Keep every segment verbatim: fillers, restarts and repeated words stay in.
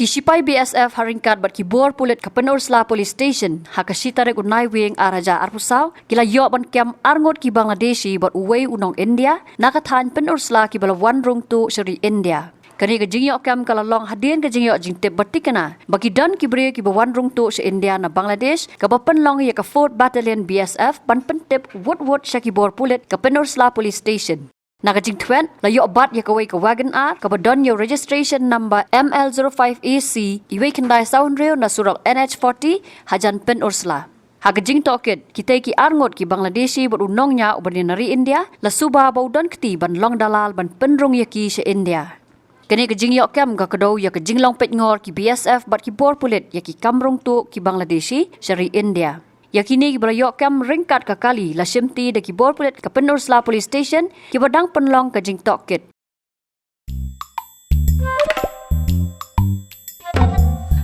Ki shipai B S F ha ryngkat bad ki bor pulit ka Pynursla Police Station ha ka shi tarik u Naiwieng ar hajar arphew saw ki la ïoh ban kem arngut ki Bangladeshi bad uwei u nong India na ka thaiñ Pynursla kiba la wan rung tuh sha ri India. Kane ka jingïoh kem ka la long hadien ka jingïoh jingtip ba thikna ba ki don ki briew kiba wan rung tuh sha India na Bangladesh kaba pynlong ïa ka fourth Battalion B S F ban pyntip wut wut sha ki bor pulit ka Pynursla Police Station. Na ka jingthwet la ïoh bat ïa kawei ka WagonR kaba don ïa u registration number M L zero five A C wei khyndai saw hynriew na surok N H forty hajan Pynursla. Ha ka jingtohkit, kitei ki arngut ki Bangladeshi bad u nongñiah uba na ri India la suba ba u don kti ban long dalal ban pynrung ïa ki sha India. Kane ka jingïoh kem ka kdew ïa ka jinglong peitngor ki B S F bad ki bor pulit ïa ki kam rung tuh ki Bangladeshi sha ri India. Ïa kine kiba la ïoh kem ryngkat ka kali la shimti da ki bor pulit ka Pynursla Police Station kiba dang pynlong ka jingtohkit.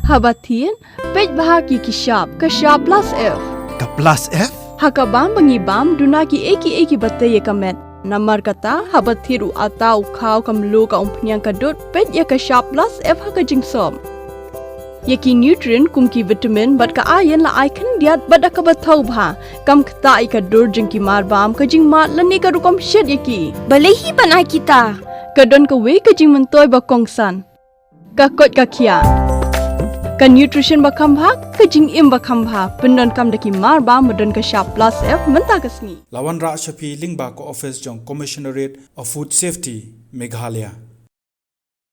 Haba thied, peit bha ki ki shap, ka shap plus F. Ka plus F? Ha ka bam ba ngi bam, duna ki ei ki ei kiba tei ïa ka met. Namar kata, haba thied u atta, u khaw, ka mluh, ka umphniang, ka dud, peit ïa ka shap plus F ha ka jingsop. Ïa ki nutrient kum ki vitamin bad ka iron la ai khyndiat bad da kaba thaw bha. Kam ktah ïa ka dur jong ki mar bam, ka jingmad lane ka rukom shet ïa ki. Balei hi ban ai kita? Ka don kawei ka jingmyntoi ba kongsan. Ka koit ka khiah. Ka nutrition ba kham bha, ka jingim ba kham bha. Pyndonkam da ki mar bam ba don ka shap plus F mynta ka sngi. La wanrah sha phi lyngba ka office jong Commissionerate of Food Safety, Meghalaya.